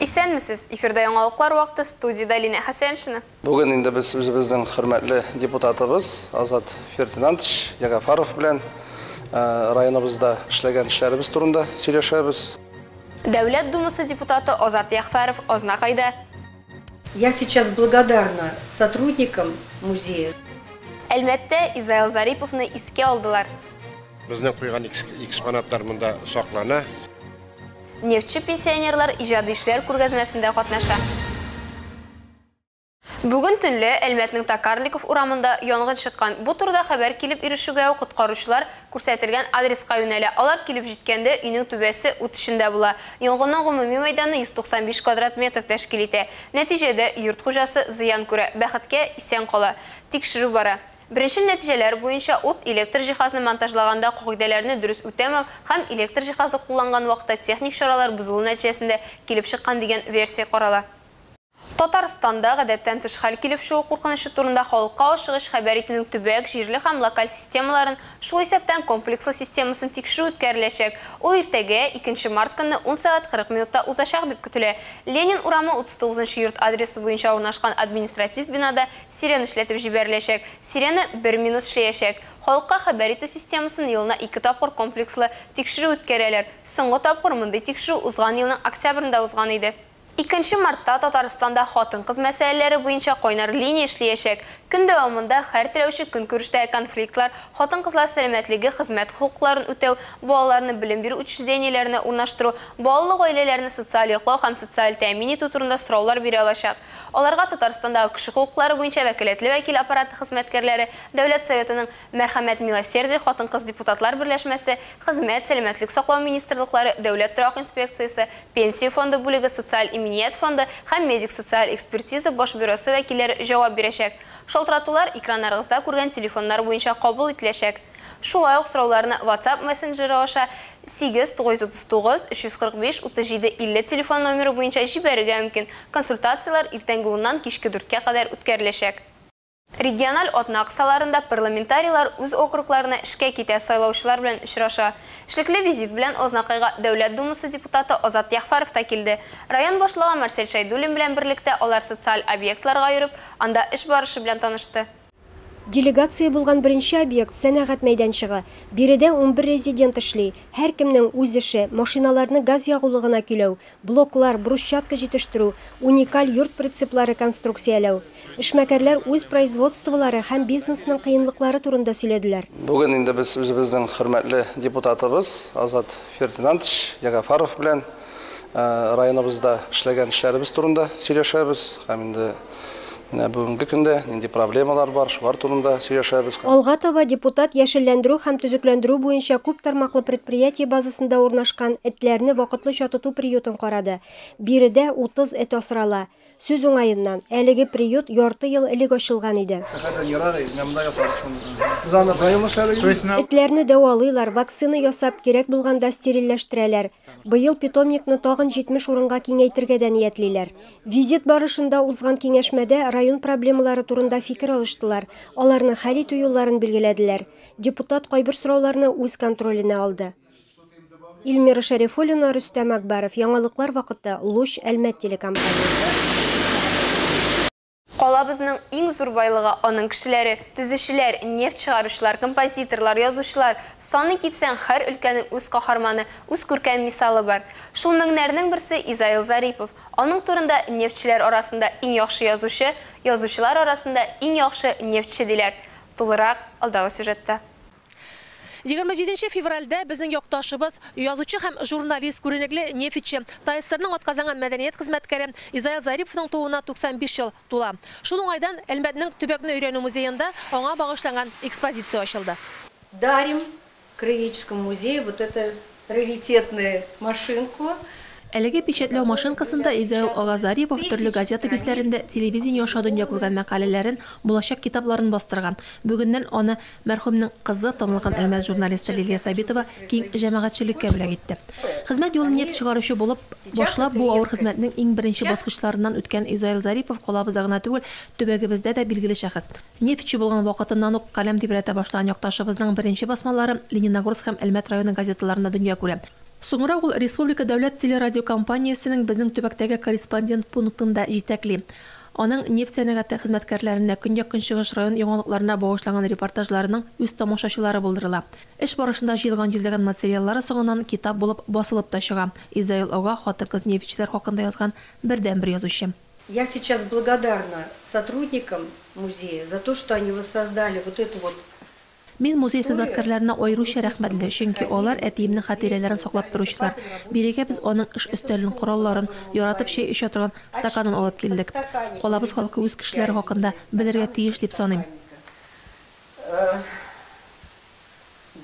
Исәнмесез! Эфирда яңалыклар вакыты, студиядә Линә Хәсәншина. Бүген инде без үзебезнең хөрмәтле депутатыбыз Азат Фердинандович Ягафаров белән районыбызда эшләгән эшләребез турында сөйләшәбез. Дәүләт Думасы депутаты Азат Ягъфәров Азнакайда. Я сейчас благодарна сотрудникам музея. Әлмәттә Изаил Зариповны искә алдылар. Безнең куйган экспонатлар монда саклана. Нефтьче пенсионерлар иҗади эшләр күргәзмәсендә катнаша. Бүген төнлә Әлмәтнең Токарликов урамында янгын чыккан. Бу турыда хәбәр килеп ирешүгә үк коткаручылар күрсәтелгән адреска юнәлә. Алар килеп җиткәндә өйнең түбәсе ут эчендә була. Янгынның гомуми мәйданы 195 квадрат метр тәшкил итә. Нәтиҗәдә йорт хуҗасы зыян күрә, бәхеткә исән кала. Тикшерү бара. Беренчел нәтиҗәләр буенча ут электр җиһазны монтажлаганда кагыйдәләрне дөрес үтәмәү һәм электр җиһазы кулланган вакытта техник чаралар бозылу нәтиҗәсендә килеп чыккан дигән версия карала. Татарстанда гадәттән тыш хәл килеп чыгу куркынычы турында халыкка ашыгыч хәбәр итүнең төбәк, җирле һәм локаль системаларын, шул исәптән комплекслы системасын тикшерү үткәреләчәк. Ул иртәгә, 2 март көнне 10 сәгать 40 минутта узачак дип көтелә. Ленин урамы 39 йорт адресы буенча урнашкан административ бинада сирена эшләтеп җибәреләчәк. Сирена 1 минут эшләячәк. Халыкка хәбәр итү системасын елына 2 тапкыр комплекслы тикшерү үткәрәләр. Соңгы тапкыр мондый тикшерү узган елның октябрендә узган иде. 2 мартта Татарстанда хатын-кыз мәсьәләләре буенча кайнар линия эшләячәк. Көн дәвамында һәр теләүче көнкүрештәге конфликтлар, хатын-кызлар сәламәтлеге, хезмәт хокукларын үтәү, балаларны белем бирү учреждениеләренә урнаштыру, балалы гаиләләрне социаль яклау һәм социаль тәэмин итү турында сораулар бирә алачак. Аларга Татарстандагы кеше хокуклары буенча вәкаләтле вәкил аппараты хезмәткәрләре, Дәүләт Советының Мәрхәмәт Милосердие хатын-кыз депутатлар берләшмәсе, Хезмәт, сәламәтлек саклау министрлыклары, Дәүләт торак инспекциясе, Пенсия фонды бүлеге, социаль иминият фонды һәм медик-социаль экспертиза баш бюросы вәкилләре җавап бирәчәк. Шалтыратулар экраннарыгызда күргән телефоннар буенча кабул ителәчәк. Шулай ук сорауларны WhatsApp мессенджеры аша 8 939 345 37 50 телефон номеры буенча җибәрергә мөмкин. Консультацияләр иртәнге 10-нан кичке 4-кә кадәр үткәреләчәк. Региональ атна кысаларында парламентарийлар үз округларына эшкә китә, сайлаучылар белән очраша. Эшлекле визит белән Азнакайга Дәүләт Думасы депутаты Азат Ягъфәров та килде. Район башлыгы Марсель Шәйдуллин белән берлектә алар социаль объектларга йөреп, анда эш барышы белән танышты. Делегация булган беренче объект сәнәгать мәйданчыгы. Биредә 11 резидент эшли. Һәркемнең үз эше, машиналарны газ ягулыгына көйләү, блоклар, брусчатка җитештерү, уникаль йорт прицеплары конструкцияләү. Эшмәкәрләр үз производстволары һәм бизнесның кыенлыклары турында сөйләделәр. Бүген инде без үзебезнең хөрмәтле депутатыбыз Азат Фердинандович Ягафаров белән районыбызда эшләгән эшләребез турында сөйләшәбез һәм инде бүгенге көндә нинди проблемалар бар, шулар турында сөйләшәбез. Алга таба депутат яшелләндерү һәм төзекләндерү буенча күп тармаклы предприятие базасында урнашкан этләрне вакытлыча тоту приютын карады. Биредә 30 эт асрала. Сүз уңаеннан, әлеге приют ярты ел элек ачылган иде. Этләрне дәвалыйлар, вакцина ясап, кирәк булганда стерильләштерәләр. Быел питомникны тагын 70 урынга киңәйтергә дә ниятлиләр. Визит барышында узган киңәшмәдә район проблемалары турында фикер алыштылар, аларны хәл итү юлларын билгеләделәр. Депутат кайбер сорауларны үз контроленә алды. Эльмира Шәрифуллина, Рөстәм Акбаров. Яңалыклар вакыты. Луч, Әлмәт телекомпаниясе. Калабызның иң зур байлыгы аның кешеләре, төзүчеләр, нефть чыгаручылар, композиторлар, язучылар. Саный китсәң, һәр өлкәнең үз каһарманы, үз күркәм мисалы бар. Шул меңнәрнең берсе Изаил Зарипов. Аның турында нефтьчеләр арасында иң яхшы язучы, язучылар арасында иң яхшы нефтьче диләр. Тулырак алдагы сюжетта. 27 февральдә безнең якташыбыз, язучы һәм журналист, күренекле нефтьче, ТАССРның атказанган мәдәният хезмәткәре Изаил Зариповның тууына 95 ел тула. Шул уңайдан Әлмәтнең төбәкне өйрәнү музеенда аңа багышланган экспозиция ачылды. Дарим краеведческому музею вот эту раритетную машинку. Әлеге печатьләү машинкасында Изаил ага Зарипов төрле газета битләрендә телевидение аша дөнья күргән мәкаләләрен, булачак китапларын бастырган. Бүгеннән аны мәрхүмнең кызы, танылган Әлмәт журналисты Лилия Сабитова киң җәмәгатьчелеккә бүләк итте. Хезмәт юлын нефть чыгаручы булып башлап, бу авыр хезмәтнең иң беренче баскычларыннан үткән Изаил Зарипов калабызда гына түгел, төбәгебездә дә билгеле шәхес. Нефтьче булган вакытыннан ук каләм тибрәтә башлаган якташыбызның беренче басмалары Лениногорск һәм Әлмәт районы газеталарында дөнья күрә. Соңрак ул республика дәүләт телерадиокомпаниясенең безнең төбәктәге корреспондент пунктын да җитәкли. Аның нефть сәнәгате хезмәткәрләренә көньяк-көнчыгыш район яңалыкларына багышланган репортажларының үз тамашачылары булдырыла. Эш барышында җыелган йөзләгән материаллары соңыннан китап булып басылып та чыга. Изаил ага хатын-кыз нефтьчеләр хакында язган бердәнбер язучы. Я сейчас благодарна сотрудникам музея за то, что они воссоздали вот эту вот. Мин музей хезмәткәрләренә аеруча рәхмәтле, чөнки алар әтиемнең хатирәләрен саклап торучылар. Бирегә без аның эш өстәлен, коралларын, яратып чәй эчә торган стаканын алып килдек. Калабыз халкы үз кешеләре хакында белергә тиеш дип саныйм.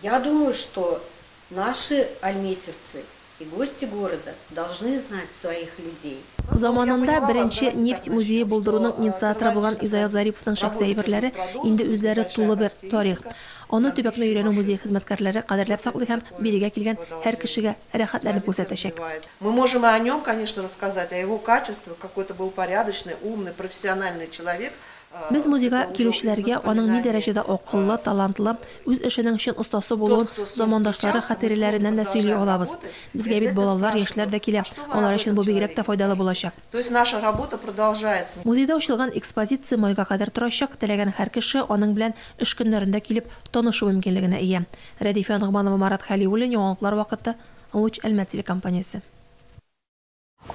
Я думаю, что наши альметьевцы и гости города должны знать своих людей. Заманында беренче нефть музее булдыруның инициаторы булган Изаил Зариповның шәхси әйберләре инде үзләре тулы бер тарих. Аны төбәкне өйрәнү музее хезмәткәрләре кадерләп саклый һәм бирегә килгән һәр кешегә рәхәтләнеп күрсәтәчәк. Мы можем и о нем, конечно, рассказать, о его качествах, какой это был порядочный, умный, профессиональный человек. Без музейга килүчеләргә аның ни дәрәҗәдә акыллы, талантлы, үз эшенең чын остасы булуын замандашлары хатирәләреннән дә сөйли алабыз. Безгә бит балалар, яшьләр дә килә. Алар өчен бу бигрәк тә файдалы булачак. То есть наша работа продолжается. Музейда ачылган экспозиция майга кадәр торачак. Теләгән һәр кеше аның белән эш көннәрендә килеп танышу мөмкинлегенә ия. Рәдифә Ногманова, Марат Хәлиуллин, Яңалыклар вакыты, Луч Әлмәт телекомпаниясе.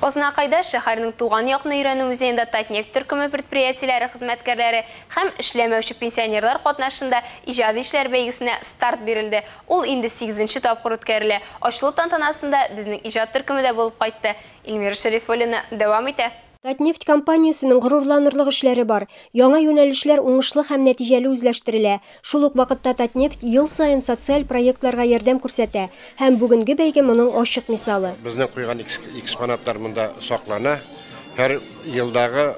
Азнакайда шәһәрнең туган якны өйрәнү музеенда Татнефть төркеме предприятиеләре хезмәткәрләре һәм эшләмәүче пенсионерлар катнашында иҗади эшләр бәйгесенә старт бирелде. Ул инде 8нче тапкыр үткәрелә. Ачылу тантанасында безнең иҗат төркеме дә булып кайтты. Эльмира Шәрифуллина дәвам итә. Татнефть компаниясенең горурланырлык эшләре бар. Яңа юнәлешләр уңышлы һәм нәтиҗәле үзләштерелә. Шул ук вакытта Татнефть ел саен социаль проектларга ярдәм күрсәтә. Һәм бүгенге бәйге моның ачык мисалы. Безнең куйган экспонатлар монда саклана. Һәр елдагы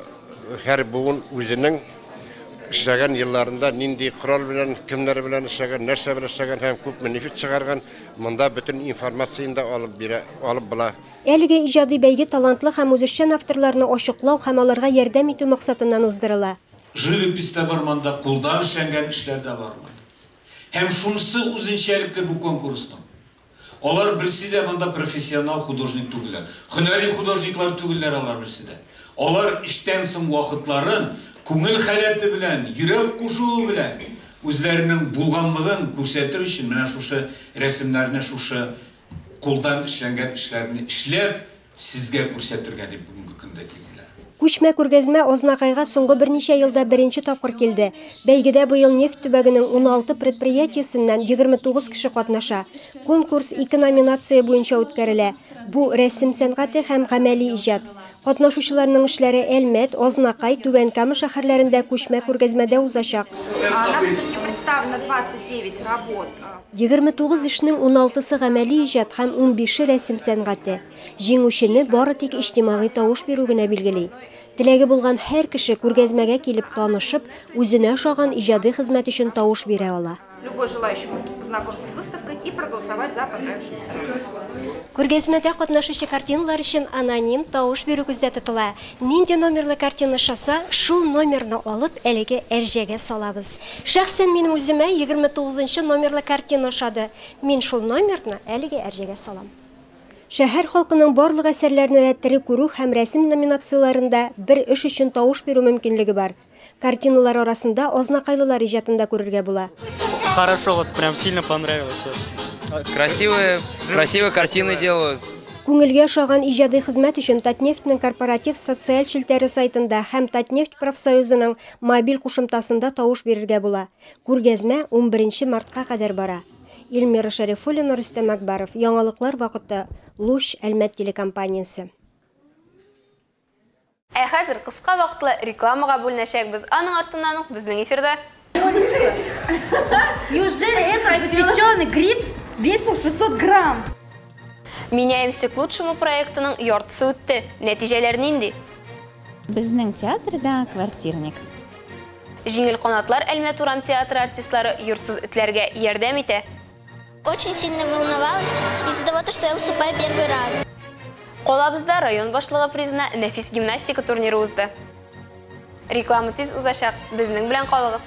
һәр буын үзенең эшләгән елларында нинди корал белән, кемнәр белән эшләгән, нәрсә белән эшләгән һәм күпме нефть чыгарган, монда бөтен информацияне дә алып бирә, алып була. Әлеге иҗади бәйге талантлы һәм үзешчән авторларны ачыклау һәм аларга ярдәм итү максатыннан уздырыла. Живопись тә бар монда, кулдан эшләнгән эшләр дә бар монда. Һәм шунысы үзенчәлекле бу конкурсның. Алар берсе дә монда профессионал художник түгелләр. Һөнәри художниклар түгелләр алар берсе дә. Алар эштән соң вакытларын күңел халәте белән, йөрәк кушуы белән үзләренең булганлыгын күрсәтер өчен менә шушы рәсемнәрне, шушы кулдан эшләнгән эшләрне эшләп сезгә күрсәтергә дип бүгенге көндә килделәр. Күчмә күргәзмә Азнакайга соңгы берничә елда беренче тапкыр килде. Бәйгедә быел нефть төбәгенең 16 предприятиесеннән 29 кеше катнаша. Конкурс 2 номинация буенча үткәрелә. Бу рәсем сәнгате һәм гамәли иҗат. Катнашучыларның эшләре Әлмәт, Азнакай, Түбән Кама шәһәрләрендә күчмә күргәзмәдә узачак. На выставке представлено 29 работ. 29 эшнең 16-сы гамәли иҗат һәм 15-е рәсем сәнгате. Җиңүчене бары тик иҗтимагый тавыш бирү генә билгели. Теләге булган һәр кеше күргәзмәгә килеп танышып, үзенә ошаган иҗади хезмәт өчен тавыш бирә ала. Любой желающий может познакомиться с выставкой и проголосовать за понравившуюся работу. Күргәзмәдә катнашучы картиналар өчен аноним тавыш бирү күздә тотыла. Нинди номерлы картина ошаса, шул номерны алып әлеге әрҗәгә салабыз. Шәхсән минем үземә 29нчы номерлы картина ошады. Мин шул номерны әлеге әрҗәгә салам. Шәһәр халкының барлык әсәрләренә дә тере күрү һәм рәсем номинацияләрендә бер эш өчен тавыш бирү мөмкинлеге бар. Картиналар арасында азнакайлылар иҗатын да күрергә була. Хорошо, вот прям сильно понравилось. Красивые, красивые картины делают. Күңелгә ошаган иҗади хезмәт өчен Татнефтьнең корпоратив социаль челтәре сайтында һәм Татнефть профсоюзының мобиль кушымтасында тавыш бирергә була. Күргәзмә 11 мартка кадәр бара. Эльмира Шәрифуллина, Рөстәм Акбаров. Яңалыклар вакыты. Луч Әлмәт телекомпаниясе. Ә хәзер кыска вакытлы рекламага бүленәчәкбез. Аның артыннан ук безнең эфирда. Неужели этот запеченный гриб весил 600 грамм? Меняемся к лучшему проектының яртысы үтте. Нәтиҗәләр нинди? Безнең театрда квартирник. Җиңел канатлар Әлмәт урам театры артистлары йортсыз этләргә ярдәм итә. Очень сильно волновалась из-за того, что я выступаю первый раз. Калабызда район башлыгы призына нәфис гимнастика турниры узды. Реклама тиз узачак. Безнең белән калыгыз.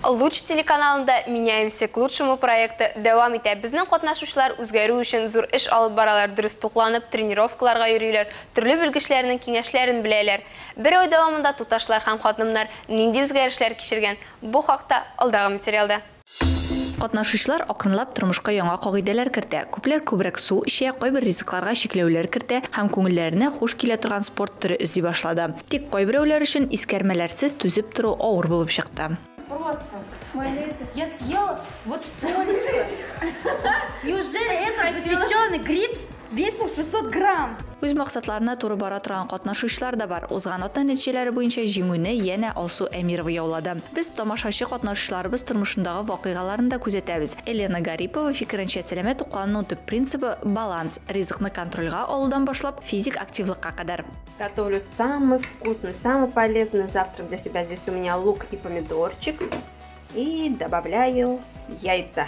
Луч телеканалында «Меняемся к лучшему» проекты дәвам итә. Безнең катнашучылар үзгәрү өчен зур эш алып баралар, дөрес тукланып, тренировкаларга йөриләр, төрле белгечләрнең киңәшләрен беләләр. Бер ай дәвамында туташлар һәм хатыннар нинди үзгәрешләр кичергән? Бу хакта алдагы материалда. Катнашучылар акрынлап тормышка яңа кагыйдәләр кертә. Күпләр күбрәк су эчә, кайбер ризыкларга чикләүләр кертә һәм күңелләренә хуш килә торган спорт төре эзли башлады. Тик кайберәүләр өчен искәрмәләрсез түзеп тору авыр булып чыкты. Просто майонез. Я съела вот столечко. Неужели этот запеченный гриб весил 600 грамм? Үз максатларына туры бара торган катнашучылар да бар. Узган атна нәтиҗәләре буенча җиңүне янә Алсу Әмирова яулады. Без тамашачы катнашучыларыбыз тормышындагы вакыйгаларын да күзәтәбез. Елена Гарипова фикеренчә, сәламәт туклануның төп принцибы баланс. Ризыкны контрольгә алудан башлап физик активлыкка кадәр. Готовлю самый вкусный, самый полезный завтрак для себя. Здесь у меня лук и помидорчик. И добавляю яйца.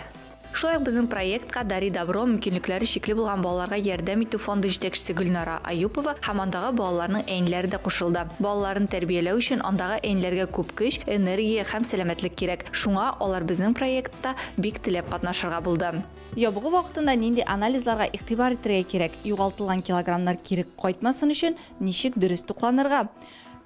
Шулай ук безнең проектка «Дари добро» мөмкинлекләре чикле булган балаларга ярдәм итү фонды җитәкчесе Гөлнара Аюпова һәм андагы балаларның әниләре дә кушылды. Балаларын тәрбияләү өчен андагы әниләргә күп көч, энергия һәм сәламәтлек кирәк. Шуңа алар безнең проектта бик теләп катнашырга булды. Ябыгу вакытында нинди анализларга игътибар итәргә кирәк? Югалтылган килограммнар кире кайтмасын өчен ничек дөрес тукланырга?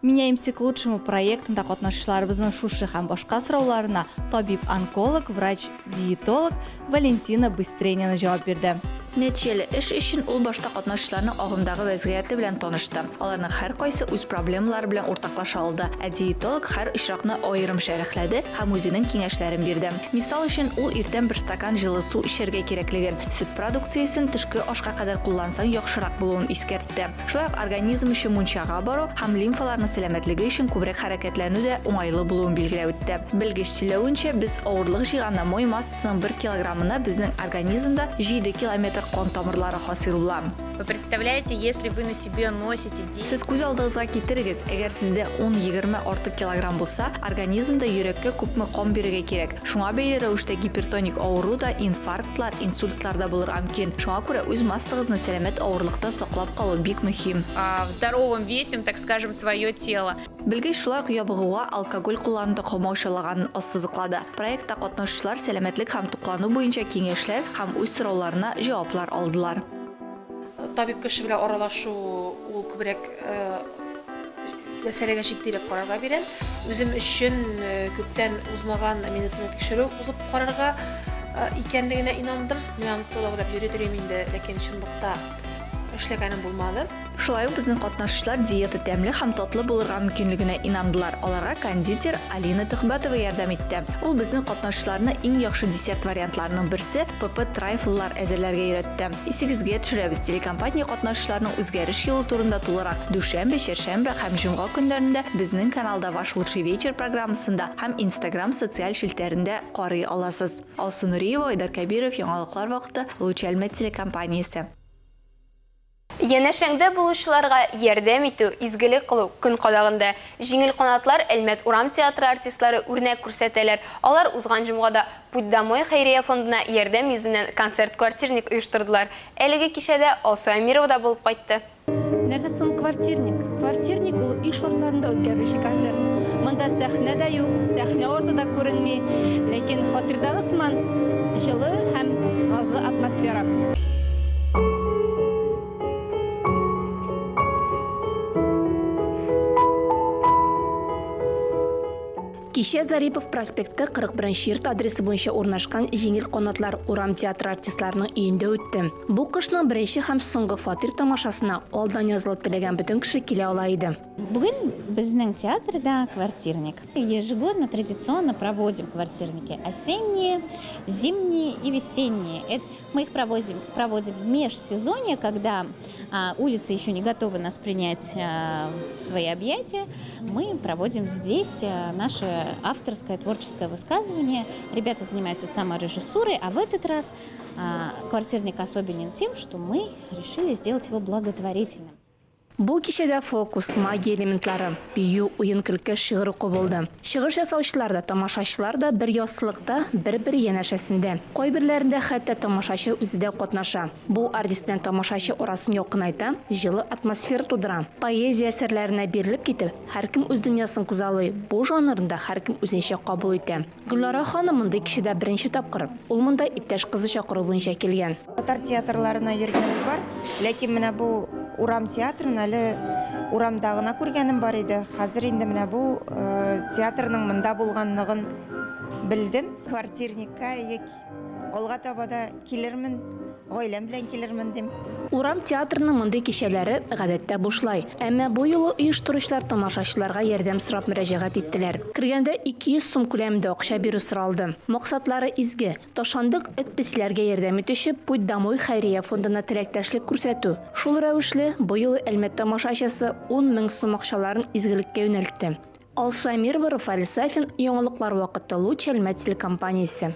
«Меняемся к лучшему» проектында катнашучыларыбызның шушы һәм башка сорауларына табиб-онколог, врач-диетолог Валентина Быстренина җавап бирде. Нәтиҗәле эш өчен ул башта катнашучыларның агымдагы вәзгыяте белән танышты. Аларның һәркайсы үз проблемалары белән уртаклаша алды. Ә диетолог һәр очракны аерым шәрехләде һәм үзенең киңәшләрен бирде. Мисал өчен, ул иртән бер стакан җылы су эчәргә кирәклеген, сөт продукциясен төшке ашка кадәр куллансаң яхшырак булуын искәртте. Шулай ук организм өчен мунчага бару һәм лимфаларның сәламәтлеге өчен күбрәк хәрәкәтләнү дә уңайлы булуын билгеләп үтте. Белгеч сөйләвенчә, без авырлык җыйганда май массасының 1 килограммына безнең организмда 7 километр кан тамырлары хасил була. Вы представляете, если вы на себе носите 10... Сез күз алдыгызга китерегез, әгәр сездә 10-20 артык килограмм булса, организмда йөрәккә күпме кан бирергә кирәк. Шуңа бәйле рәвештә гипертоник авыру да, инфарктлар, инсультлар да булырга мөмкин. Шуңа күрә үз массагызны сәламәт авырлыкта саклап калу бик мөһим. В здоровом весе, так скажем, свое тело. Белгеч шулай ук ябыгуга алкоголь куллануны комачаулаганын ассызыклады. Проектта катнашучылар сәламәтлек һәм туклану буенча киңәшләр һәм үз сорауларына җаваплар алдылар. Табиб кеше белән аралашу ул күбрәк мәсьәләгә җитдирәк карарга бирә. Үзем өчен күптән узмаган медицина тикшерү узып карарга икәнлегенә инандым. Мин аны тулылап йөри торыйм инде, ләкин чынлыкта эшләгәнем булмады. Шулай ук безнең катнашучылар диета тәмле һәм татлы булырга мөмкинлегенә инандылар. Аларга кондитер Алина Төхбәтова ярдәм итте. Ул безнең катнашучыларны иң яхшы десерт вариантларының берсе ПП трайфллар әзерләргә өйрәтте. Исегезгә төшерәбез, телекомпания катнашучыларның үзгәреш юлы турында тулырак дүшәмбе, чәршәмбе һәм җомга көннәрендә безнең каналда «Ваш лучший вечер» программасында һәм Instagram социаль челтәрендә карый аласыз. Алсу Нуриева, Айдар Кәбиров, Яңалыклар вакыты, Луч Әлмәт телекомпаниясе. Янәшәңдә булучыларга ярдәм итү, изгелек кылу көн кадагында. Җиңел канатлар Әлмәт урам театры артистлары үрнәк күрсәтәләр. Алар узган җомгада «Путь домой» хәйрия фондына ярдәм йөзеннән концерт-квартирник оештырдылар. Әлеге кичәдә Алсу Әмирова да булып кайтты. Нәрсә соң квартирник? Квартирник ул өй шартларында үткәрелүче концерт. Монда сәхнә дә юк, сәхнә орты да күренми, ләкин фатирдагы сыман җылы һәм назлы атмосфера. Кичә Зарипов проспекты 41 йорт адресы буенча урнашкан Җиңел канатлар урам театры артистларының өендә үтте. Бу кышның беренче һәм соңгы фатир тамашасына алдан язылып теләгән бөтен кеше килә ала иде. Бүген безнең театрда квартирник. Ежегодно традиционно проводим квартирники осенние, зимние и весенние. Мы их проводим в межсезонье, когда улицы еще не готовы нас принять в свои объятия. Мы проводим здесь наше авторское творческое высказывание. Ребята занимаются саморежиссурой, а в этот раз квартирник особенен тем, что мы решили сделать его благотворительным. Бу кичәдә фокус, магия элементлары, бию, уен-көлке, шигырь уку булды. Чыгыш ясаучылар да, тамашачылар да бер яссылыкта, бер-бер янәшәсендә. Кайберләрендә хәтта тамашачы үзе дә катнаша. Бу артист белән тамашачы арасын якынайта, җылы атмосфера тудыра. Поэзия әсәрләренә бирелеп китеп, һәркем үз дөньясын күзаллый, бу жанрны да һәркем үзенчә кабул итә. Гөлнара ханым мондый кичәдә беренче тапкыр. Ул монда иптәш кызы чакыруы буенча килгән. Татар театрларына йөргәнем бар, ләкин менә бу урам театрын әле урамда гына күргәнем бар иде. Хәзер инде менә бу театрның монда булганлыгын белдем. Квартирникка алга таба да килермен, гаиләм белән килермен дим. Урам театрының мондый кичәләре, гадәттә, бушлай. Әмма бу юлы оештыручылар тамашачыларга ярдәм сорап мөрәҗәгать иттеләр. Кергәндә 200 сум күләмендә акча бирү соралды. Максатлары изге, ташландык эт-песиләргә ярдәм итүче Путь домой хәйрия фондына теләктәшлек күрсәтү. Шул рәвешле, бу юлы Әлмәт тамашачысы 10 мең сум акчаларын изгелеккә юнәлтте. Алсу Әмирова, Рафаэль Сафин, Яңалыклар вакыты, Луч Әлмәт телекомпаниясе.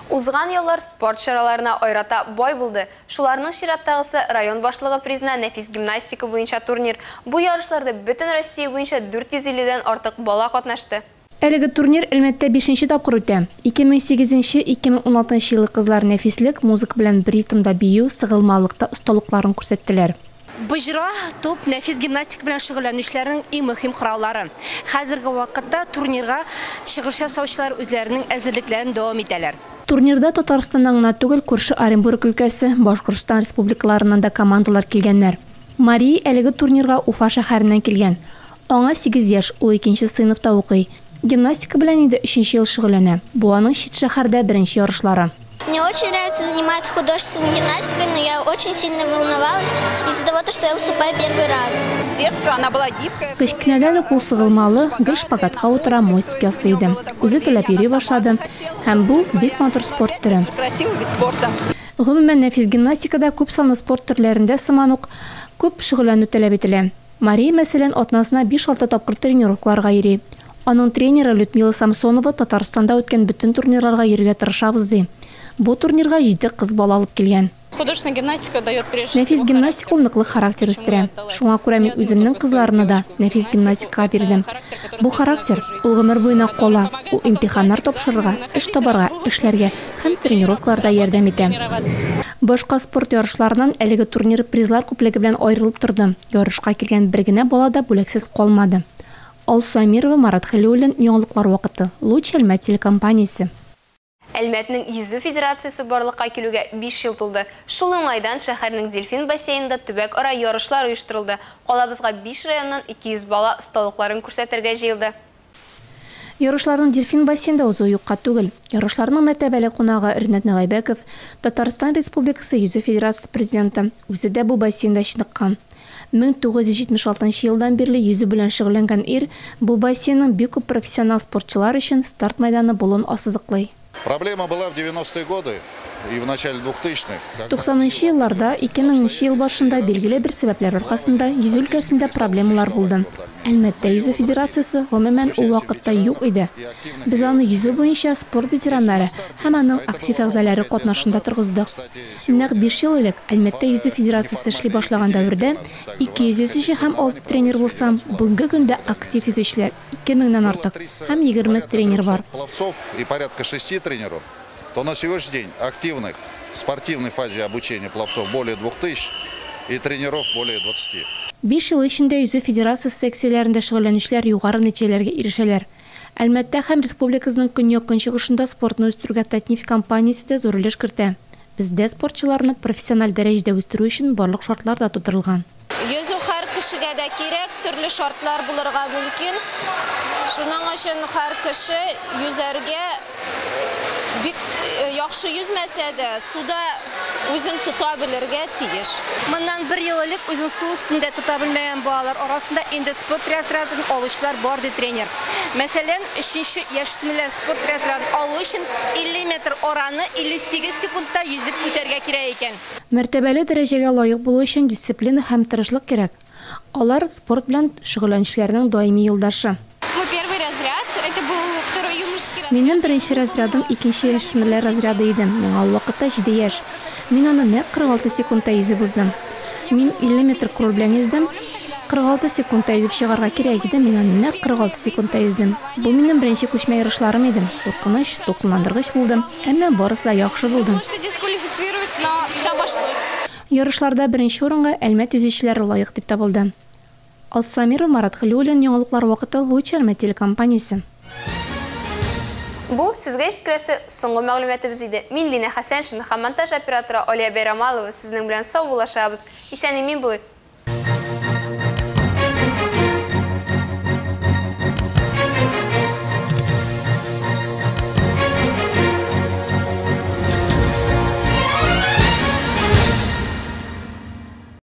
Узган еллар спорт чараларына аерата бай булды. Шуларның чираттагысы район башлыгы призына нәфис гимнастика буенча турнир. Бу ярышларда бөтен Россия буенча 450 дән артык бала катнашты. Әлеге турнир Әлмәттә бишенче тапкыр үтә. 2008, 2016 елгы кызлар нәфислек, музыка белән бер ритмда бию, сыгылмалылыкта осталыкларын күрсәттеләр. Боҗра, туп, нәфис гимнастика белән шөгыльләнүчеләрнең иң мөһим кораллары. Хәзерге вакытта турнирга чыгыш ясаучылар үзләренең әзерлекләрен дәвам итәләр. Турнирда Татарстаннан гына түгел, күрше Оренбург өлкәсе, Башкортстан республикаларыннан да командалар килгәннәр. Мария әлеге турнирга Уфа шәһәреннән килгән. Аңа сигез яшь, ул икенче сыйныфта укый. Гимнастика белән инде өченче ел шөгыльләнә. Бу аның чит шәһәрдә беренче ярышлары. Мне очень нравится заниматься художественной гимнастикой, но я очень сильно волновалась из-за того, что я выступаю первый раз. С детства она была гибкая. Кечкенәдән үк ул сыгылмалы, гел шпагатка утыра, мостик ясый иде. Үзе теләп йөри башлады. Һәм бу, бик матур спорт төре. Красивый вид спорта. Гомумән, нәфис гимнастикада күп санлы спорт төрләрендә сыман ук күп шөгыльләнү таләп ителә. Мария, мәсәлән, атнасына биш-алты тапкыр тренировкаларга йөри. Аның тренеры Людмила Самсонова Татарстанда үткән бөтен турнирларга йөрергә тырышабыз, ди. Бу турнирга җиде кыз бала алып килгән. Художественная гимнастика дает прежде Нәфис всего гимнастика ул ныклы характер үстерә. Шуңа күрә мин үземнең кызларны да нәфис гимнастикага бирдем. Бу характер, ул гомер буена кала, ул имтиханнар тапшырырга, эш табарга, эшләргә һәм тренировкаларда ярдәм итә. Башка спорт ярышларыннан әлеге турнир призлар күплеге белән аерылып торды. Ярышка килгән бер генә бала да бүләксез калмады. Алсу Әмирова, Марат Хәлиуллин, Яңалыклар вакыты, Луч Әлмәт телекомпаниясе. Әлмәтнең йөзү федерациясе барлыкка килүгә 5 ел тулды. Шул уңайдан шәһәрнең Дельфин бассейнында төбәк-ара ярышлар оештырылды. Калабызга 5 районнан 200 бала осталыкларын күрсәтергә җыелды. Ярышларның Дельфин бассейнында узуы юкка түгел. Ярышларның мәртәбәле кунагы Ринат Нагайбәков, Татарстан Республикасы йөзү федерациясе президенты, үзе дә бу бассейнда чыныккан. 1976 елдан бирле йөзү белән шөгыльләнгән ир бу бассейнның бик күп профессионал спортчылар өчен старт мәйданы булуын ассызыклый. Проблема была в 90-е годы и в начале 2000-х. Туксанынчы елларда, 2000 нче ел башында билгеле бер сәбәпләр аркасында йөзү өлкәсендә проблемалар булды. Әлмәттә йөзү федерациясе, гомумән, ул вакытта юк иде. Без аны йөзү буенча спорт ветераннары һәм аның актив әгъзалары катнашында торгыздык. Нәкъ биш ел элек, Әлмәттә йөзү федерациясе эшли башлаган дәвердә, 200 йөзүче һәм алты тренер булса, бүгенге көндә актив йөзүчеләр, 2 меңнән артык һәм 20 тренер бар. Пловцов и порядка 6 тренеров, то на сегодняшний день активных в спортивной фазе обучения пловцов более 2000 и тренеров более 20. Биш ел эчендә йөзү федерациясе секцияләрендә шөгыльләнүчеләр югары нәтиҗәләргә ирешәләр. Әлмәттә һәм республикабызның көньяк-көнчыгышында спортны үстерүгә Татнефть компаниясе дә зур өлеш кертә. Бездә спортчыларны профессиональ дәрәҗәдә үстерү өчен барлык шартлар да тудырылган. Йөзү һәр кешегә дә кирәк, төрле шартлар булырга мөмкин. Шуның өчен һәр кеше йөзәргә бик яхшы йөзмәсә дә, суда үзен тота белергә тиеш. Моннан бер ел элек үзен су өстендә тота белмәгән балалар арасында инде спорт разрядын алучылар бар, ди тренер. Мәсәлән, өченче яшьсенеләр спорт разрядын алу өчен 50 метр араны 58 секундта йөзеп үтәргә кирәк икән. Мәртәбәле дәрәҗәгә лаек булу өчен дисциплина һәм тырышлык кирәк. Алар спорт белән шөгыльләнүчеләрнең даими юлдашы. Мой первый разряд, это был второй юношеский разряд. Минем беренче разрядым икенче яшьмерләр разряды иде. Миңа ул вакытта 7 яшь. Мин аны нәкъ 46 секундта йөзеп уздым. Мин 50 метр кроль белән йөздем. 46 секундта йөзеп чыгарга кирәк иде, мин аны нәкъ 46 секундта йөздем. Бу минем беренче күчмә ярышларым иде. Куркыныч, дулкынландыргыч булды, әмма барысы да яхшы булды. Ярышларда беренче урынга Әлмәт йөзүчеләре лаек дип табылды. Алсу Самирова, Марат Хәлиуллин, Яңалыклар вакыты, Луч Әлмәт телекомпаниясе. Бу сезгә җиткерәсе соңгы мәгълүматыбыз иде. Мин Лина Хәсәншина һәм монтаж операторы Алия Бәйрамалова сезнең белән саубуллашабыз. Исән-имин булыйк.